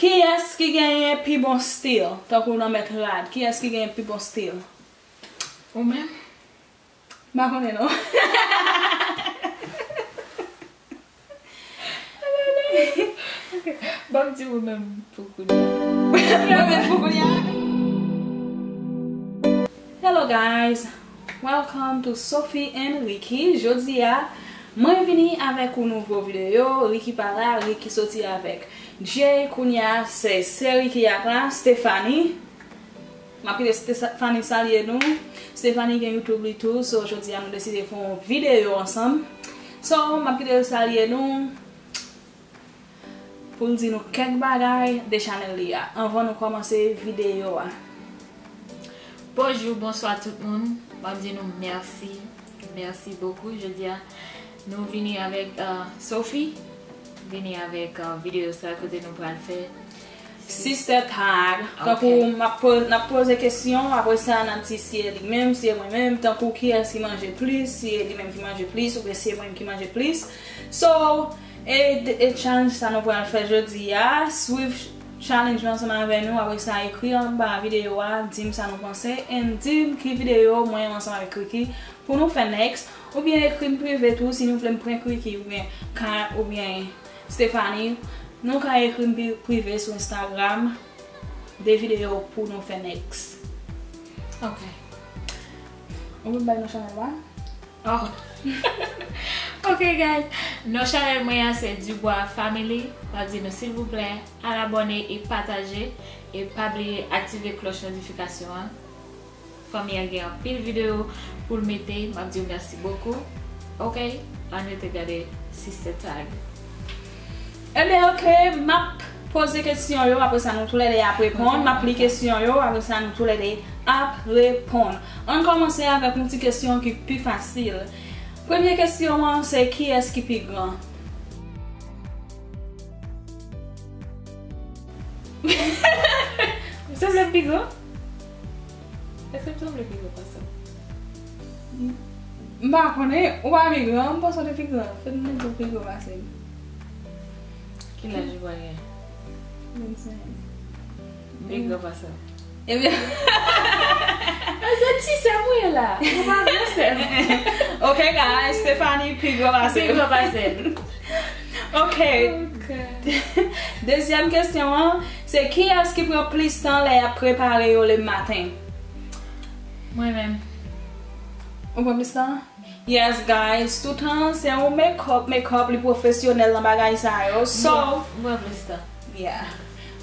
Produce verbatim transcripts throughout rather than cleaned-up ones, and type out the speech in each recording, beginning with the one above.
Kiyès ki genyen pi bon stil? Tankou nan mèt rad, kiyès ki genyen pi bon stil? Ou menm? M pa konnen non. Ok. Ban m di ou menm pou kounye a. Mwen menm pou kounye a. Hello guys, welcome to Sophie and Ricky. Jodi a, mwen vini avèk yon nouvo videyo. Ricky pa la, Ricky soti avèk Jay. Kounye a, se, se Ricky ak la, Stephanie. M ap kite Stephanie salye nou. Stephanie gen YouTube li tou, so jodi a nou deside fè yon videyo ansanm. So, m ap kite l salye nou pou l di nou kèk bagay de chanèl li a anvan nou kòmanse videyo a. Bonjou, bonswa tout moun. M ap di nou mèsi. Mèsi bokou. Jodi a, nou vini avèk uh, Sophie. Vini avèk uh, videyo sa kote nou pral fè Sister tag. Tankou n ap poze kesyon, apre sa n ap di si e li menm, si e mwen menm, tankou kiyès ki manje plis, si e li menm ki manje plis, oubyen si e mwen menm ki manje plis. So, e, e challenge sa nou pral fè jodi a, swiv challenge lan ansanm avè nou, apre sa ekri anba videyo a, di m sa nou panse, and di m ki videyo mwen ansanm avèk Ricky pou nou fè next, oubyen ekri m prive tou si nou vle m prank Ricky oubyen Kat oubyen Stephanie, nou ka ekri m prive sou Instagram de videyo pou nou fè next. Ok. Ou vle bay non chanèl la? Oh. Ok guys, non chanèl mwen an se Dubois Family. M ap di nou silvouplè al abòne e pataje e pa bliye aktive klòch notifikasyon an. Fanmi an gen anpil videyo pou l mete. M ap di w mèsi bokou. Ok, ann rete gade Sister Tag. Ebyen ok, m ap poze kesyon yo, apre sa nou toulède ap reponn. M ap li kesyon yo, apre sa nou toulède ap reponn. Ann kòmanse avèk yon ti kesyon ki pi fasil. Premye kesyon an se kiyès ki pi gran? M sanble m pi gran? Èske m sanble pi gran pase w? M pa konnen, ou pa pi gran, m panse w te pi gran. Fè m di w pi gran pase m. Ki laj ou pral gen? Vennsenk. M pi gran pase w. Ebyen. Se ti sè m ou ye la. Ou pa gran sè m. Ok guys, Stephanie pi gran pase m. Pi gran pase m. Ok. Dezyèm kesyon an, se kiyès ki pran plis tan lè y ap prepare yo le maten? Mwen menm. Ou pran plis tan? Yes guys, toutan se yon makeup, makeup li pwofesyonèl nan bagay sa yo. So, mwen plis tan. Yeah.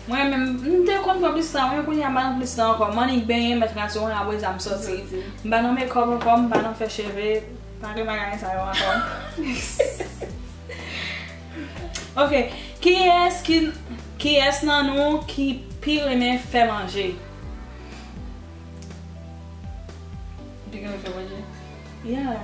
Mwen menm, m te konn pran plis tan, men kounye a m pa nan plis tan ankò. M annik benyen, mèt rase mwen, apre sa m soti. M pa nan makeup ankò, m pa nan fè cheve, pa gen bagay sa yo ankò. Ok, kiyès ki, kiyès nan nou ki pi renmen fè manje? Ou te gentan fè manje? Yeah.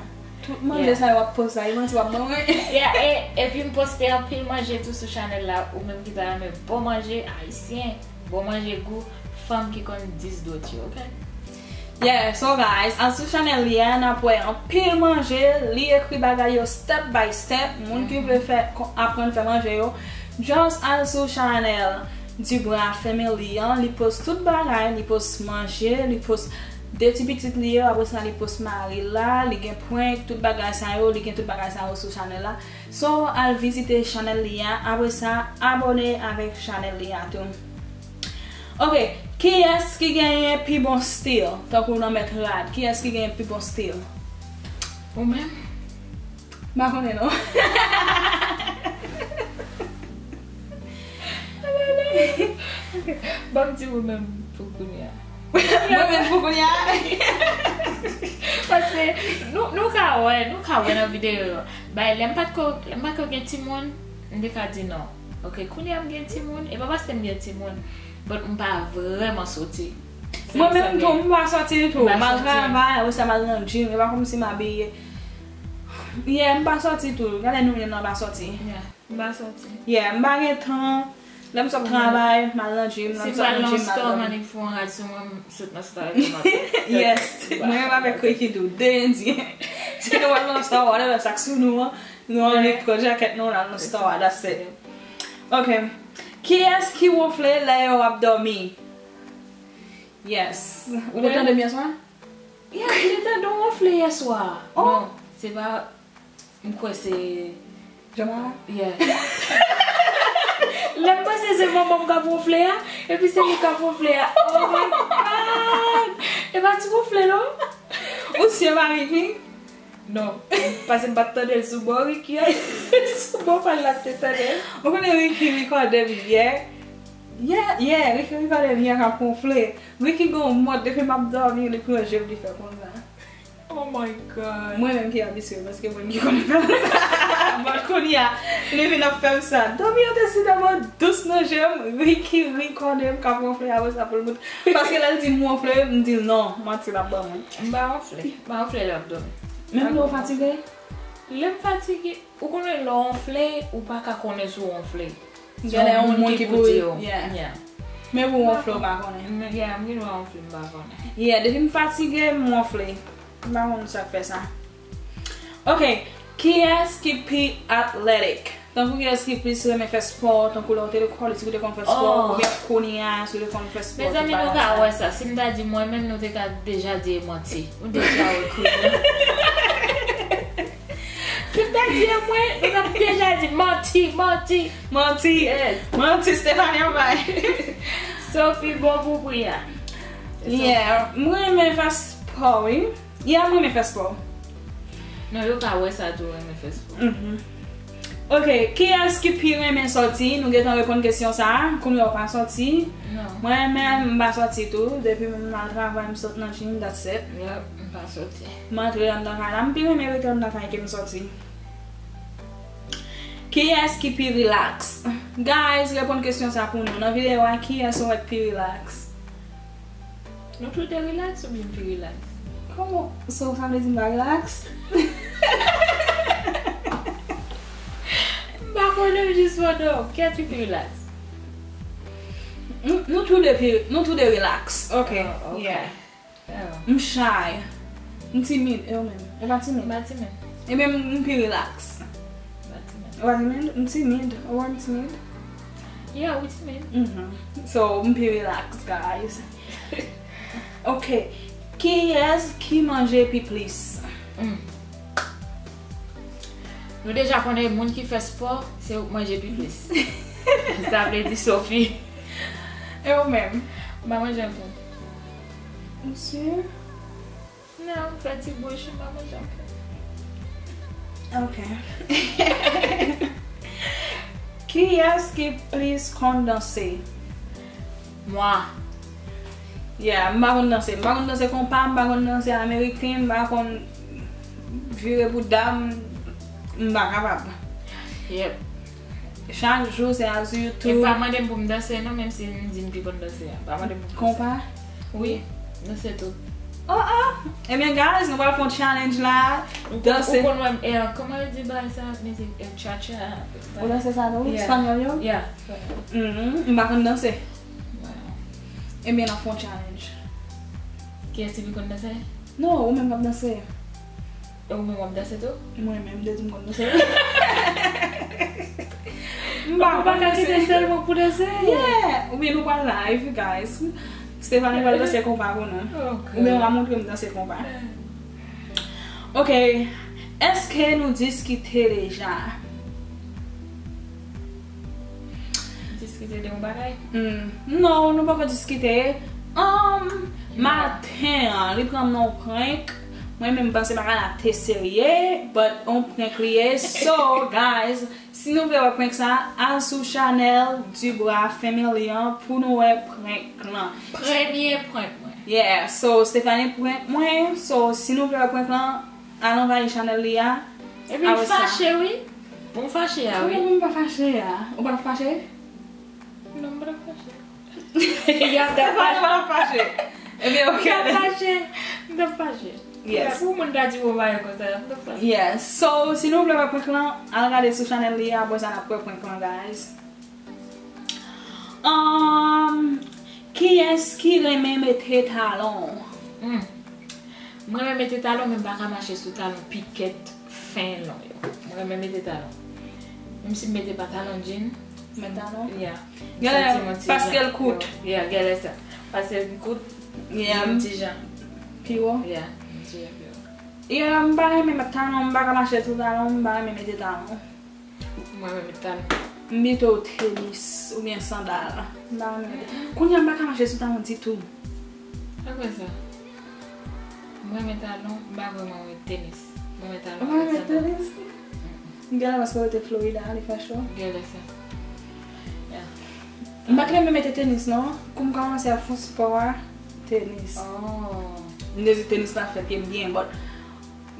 Tout manje sa yo w ap poste la, e manti w ap ban mwen. Yeah, e, epi m poste anpil manje tou sou chanèl la, ou menm ki ta renmen bon manje ayisyen, bon manje gou, fanm ki konn dis dwèt yo, ok? Yeah, so guys, al sou chanèl li a, n ap wè anpil manje, li ekri bagay yo step by step, moun ki vle fè, aprann fè manje yo, just al sou chanèl Dubois Family an, li post tout bagay, li post manje, li post de ti pitit li yo, apre sa li post mari l la, li gen prank, tout bagay sa yo, li gen tout bagay sa yo sou chanèl la. So, al vizite chanèl li a, apre sa, abòne avèk chanèl li a tou. Ok, kiyès ki genyen pi bon stil? Tankou nan mèt rad, kiyès ki genyen pi bon stil? Ou menm? M pa konnen non. Ban m di ou menm pou kounye a. Mwen menm pou kounye a. Paske nou, nou ka wè, nou ka wè nan videyo yo. Bay, lè m pa t ko, lè m pa t ko gen timoun, m te ka di non. Ok, kounye a m gen timoun, e pa paske m gen timoun, but m pa vrèman soti. Mwen menm tou, m pa soti ditou. M al travay, apre sa m al nan gym, e pa kòmsi m abiye. Yeah, m pa soti tou. Gade nou menm nan pa soti. M pa soti. Yeah, m pa gen tan. Lè m sot travay, m al nan gym, lè m sot nan gym, m al dòmi. Si m al nan store, m annik fè yon rad sou mwen, m sot nan store epi m ap. Yes, mwen menm avèk Ricky tou, de endyen. Si nou al nan store, whatever, sa k sou nou an, nou annik pran jakèt nou, n al nan store, that's it. Ok. Kiyès ki wonfle lè yo ap dòmi? Yes. Ou te tande m yèswa? Yeah, m te tande w wonfle yèswa. Oh. Non, se pa, m kwè se Jamara? Yeah. Lè m panse se manman m k ap wonfle a, epi se li k ap wonfle a. Oh my God! E pa ti wonfle non. Ou si e pa Ricky? Non, paske m pa t tande l sou bò Ricky a. Sou bò pa l la te tande l. Ou konnen Ricky rekòde m yè. Yè, yè, Ricky rekòde m yè k ap wonfle. Ricky gon mòd depi m ap dòmi, li pran je m, li fè konsa. Oh my God. Mwen menm ki abitye, paske mwen ki konn fè sa. But kounye a, li vin ap fè m sa. Dòmi an te si tèlman dous nan je m, Ricky rekòde m k ap wonfle apre sa pou l moute. Paske lè l di m wonfle, m di l non, manti l ap ban mwen. M pa wonfle. M pa wonfle lè m ap dòmi. Menm lè w fatige? Lè m fatige, ou konnen lè w wonfle, ou pa ka konnen si w wonfle. Genlè yon moun ki pou di w. Yeah. Men pou wonfle, w pa konnen. Yeah, m gen dwa wonfle, m pa konnen. Yeah, depi m fatige, m wonfle. M pa konn sa k fè sa. Ok, kiyès ki pi athletic? Tankou kiyès ki plis renmen fè spò, tankou lè w te lekòl, si w te konn fè spò, oubyen kounye a, si w te konn fè spò, tout bagay sa. Mezanmi, nou ka wè sa. Si m ta di mwen menm, nou te ka deja di e manti. Nou deja wè Queen nan. Si m ta di e mwen, nou t ap deja di manti, manti. Manti. Yes. Manti, Stephanie ap bay. Sophie bon pou pri a. Yeah, mwen renmen fè spò, wi. Yeah, mwen renmen fè spò. Non, yo ka wè sa tou, renmen fè spò. Mhm. Ok, kiyès ki pi renmen sòti? Nou gentan reponn kesyon sa a. Kounye a w pa sòti. Non. Mwen menm, m pa sòti tou. Depi m al travay, m sot nan gym, that's it. Yep, m pa sòti. M antre anndan kay la, m pi renmen rete anndan kay ke m sòti. Kiyès ki pi relax? Guys, reponn kesyon sa pou nou. Nan videyo a, kiyès ou wè k pi relax? Nou tou de relax oubyen m pi relax? Kòman? So, sa vle di m pa relax? M pa konnen, m jis mande w, kiyès ki pi relax? Nou, nou tou de pi, nou tou de relax. Ok, yeah. M shy. M timid, e ou menm? Ou pa timid? M pa timid. Ebyen, m, m pi relax. M pa timid. Ou pa timid? M timid. Ou wè m timid? Yeah, ou timid. Mhm. So, m pi relax, guys. Ok. Kiyès ki manje pi plis? Mm. Nou deja konnen moun ki fè spò, se ou k manje pi plis. Sa vle di Sophie. E ou menm? M pa manje anpil. Ou si? Non, m fè ti bouch, m pa manje anpil. Ok. Kiyès ki plis konn danse? Mwa. Yeah, m pa konn danse. M pa konn danse konpa, m pa konn danse ameriken, m pa konn vire bouda m, m pa kapab. Yep. Chak jou se as you too. E pa mande m pou m danse non, menm si m di m pi konn danse a. Pa mande m pou m danse. Konpa? Wi, danse tou. Oh, oh! Ebyen, guys, nou pral fè yon challenge la. Danse. Ou konn wè m, eh, kòman yo di bagay sa? Mizik, eh, cha-cha. Ou danse sa tou? Yeah. Espanyòl yo? Yeah. Mhm, m pa konn danse. Wow. Ebyen, n ap fè yon challenge. Kiyès ki pi konn danse? Non, ou menm k ap danse. E ou menm w ap danse tou? Mwen menm, m te di m konn danse. M pa konn danse. Ou pa ka kite sèlman pou danse? Yeah! Oubyen nou pral live, guys. Stephanie pral danse konpa pou nou. Ok. Oubyen w a montre m danse konpa. Ok. Èske nou diskite deja? Diskite de yon bagay? Hmm. Non, nou poko diskite. Um, maten an, li pran m nan yon prank. Mwen menm, m panse bagay la te serye, but yon prank li ye. So, guys, si nou vle wè prank sa, al sou chanèl Dubra Family an pou nou wè prank lan. Premye prank mwen. Yeah, so, Stephanie prank mwen. So, si nou vle wè prank lan, al anvayi chanèl li a. Epi m fache, wi. Bon, m fache a, wi. Kòman pou m pa fache a? Ou pa fache? Non, m pa fache. Stefan pa fache. Ebyen, ok. M pa fache. M pa fache. Yes. Pou moun ta di w bagay konsa, m pa fache. Yes. So, si nou vle wè prank lan, al gade sou chanèl li a, apre sa n ap wè prank lan, guys. Um, kiyès ki renmen mete talon? Hmm. Mwen renmen mete talon, men m pa ka mache sou talon pikèt fen lon yo. Mwen renmen mete talon. Menm si m mete pa talon jean, Mèt talon? Yeah. Genlè, paske l kout. Yeah, genlè sa. Paske l kout, yeah, yon ti jan pi wo. Yeah, yon ti jan pi wo. Yeah, m pa renmen mèt talon, m pa ka mache sou talon, m pa renmen mete talon. Mwen renmen talon. M pito tenis oubyen sandal. M pa renmen mete. Kounye a m pa ka mache sou talon ditou. Apre sa, mwen renmen talon, m pa vrèman renmen tenis. Mwen renmen talon avèk sandal. Ou pa renmen tenis? Genlè paske w rete Florida, li fè cho. Genlè sa. Yeah. M pa t renmen mete tenis non. Kou m kòmanse ap fè spò a, tenis. Oh. M te di tenis la fè pye m byen, but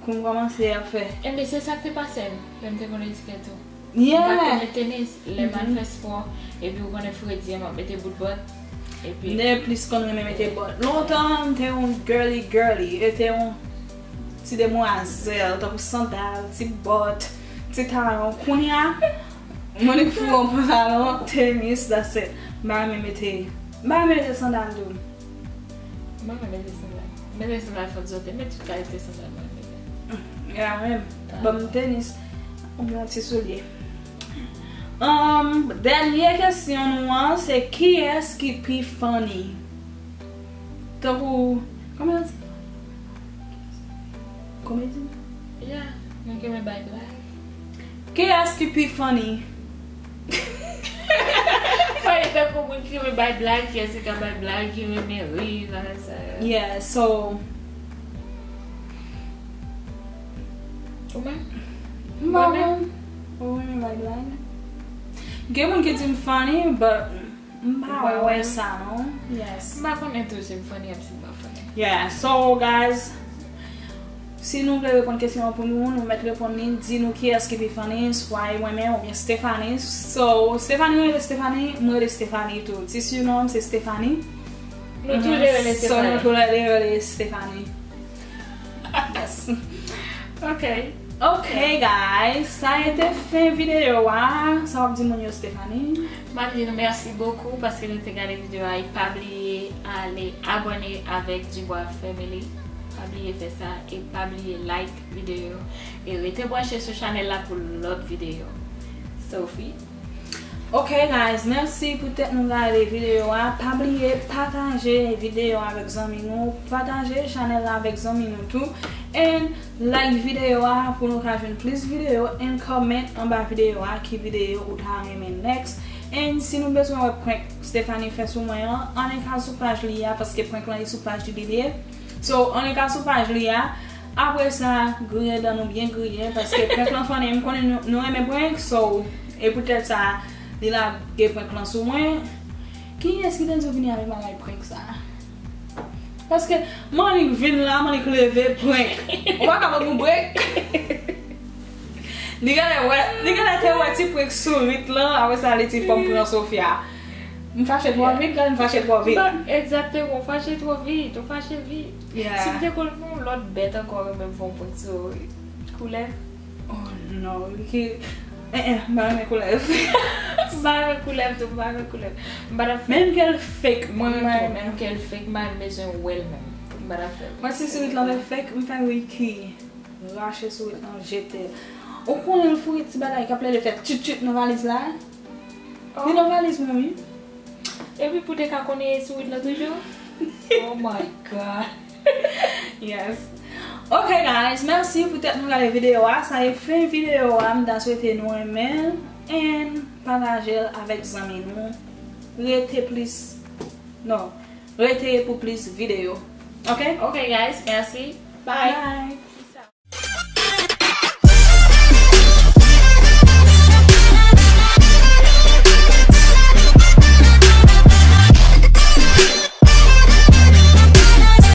kou m kòmanse ap fè. Ebyen, se sa k te pase m lè m te konn etiket tou. Yeah. M pa t konn mete tenis, lè m al fè spò, epi ou konnen fredi an, m ap mete bout bòt. Epi m te plis konn renmen mete bòt. Lontan, m te yon girly girly. E te yon ti demwazèl, tankou sandal, ti bòt, ti talon. Kounye a, mwen li fou yon pantalon, tenis, that's it. M pa renmen mete, m pa renmen mete sandal tou. Mwen renmen mete sandal. Mete sandal fòt sote, men tout kalite sandal mwen renmen mete. Ya menm. Ban m tenis oubyen yon ti soulye. Um, dènye kesyon nou an, se kiyès ki pi funny? Tankou, kòman yo di? Komedi? Ya, mwen ki renmen bay blag. Kiyès ki pi funny? Funny tankou moun ki renmen bay blag, kiyès ki ka bay blag, ki renmen ri, bagay sa yo. Yeah, so, ou menm? Mwen menm? Ou renmen bay blag? Gen moun ki di m funny, but m pa wè sa non. Yes. M pa konnen tou si m funny ap si m pa funny. Yeah, so guys, si nou vle reponn kesyon an pou nou, nou mèt reponn li, di nou kiyès ki pi funny, swa e mwen menm oubyen Stephanie. So, Stephanie rele Stephanie, mwen rele Stephanie tou. Ti sinon m se Stephanie. Nou tou de rele Stephanie. So, nou tou de rele Stephanie. Yes. Ok. Ok, guys, sa a te fen videyo a. Sa w ap di moun yo, Stephanie? M ap di nou mèsi bokou paske nou te gade videyo a. E pa bliye ale abòne avèk Dubois Family. Pa bliye fè sa e pa bliye like videyo. E rete branche sou chanèl la pou lòt videyo. Sophie. Ok guys, mèsi poutèt nou gade videyo a. Pa bliye pataje videyo a avèk zanmi nou. Pataje chanèl la avèk zanmi nou tou. And like videyo a pou nou ka jwenn plis videyo. And comment anba videyo a ki videyo ou ta renmen next. And si nou bezwen wè prank Stephanie fè sou mwen an, ann al sou paj li a paske prank lan li sou paj li li ye. So, ann al sou paj li a. Apre sa, griyen dan nou byen griyen, paske prank lan funny, m konnen nou, nou renmen prank, so, e poutèt sa, li lage prank lan sou mwen. Kiyès ki te di w vini avèk bagay prank sa? Paske, Manik vin la, Manik leve, prank. Ou pa ka ban m yon break? Li genlè wè, li genlè te wè ti prank sourit lan, apre sa, li di fò m pran Sofia. M fache twò vit, gade m fache twò vit. Egzakteman, w fache twò vit, w fache vit. Yeah. Si m te konn yon lòt bèt ankò renmen fè yon prank sou koulèv. Oh non, Ricky. Eh, eh, m pa renmen koulèv. M pa renmen koulèv tou, m pa renmen koulèv. M pa t ap fè. Menm ke l fake, mwen menm tou, menm ke l fake, m pa t bezwen wè l menm. M pa t ap fè. Mwen si sourit lan te fake, m fè Ricky rache sourit lan, jete l. Ou konnen l foure ti bagay k ap plede fè tchit tchit nan valiz la? Li nan valiz mwen, wi. Epi pou te ka konnen e sourit lan toujou? Oh my God. Yes. Ok, guys, mèsi poutèt nou gade videyo a. Sa e fen videyo a. M ta swete nou renmen l and pataje l avèk zanmi nou. Rete plis, non, rete pou plis videyo. Ok? Ok, guys, mèsi. Bye. Bye.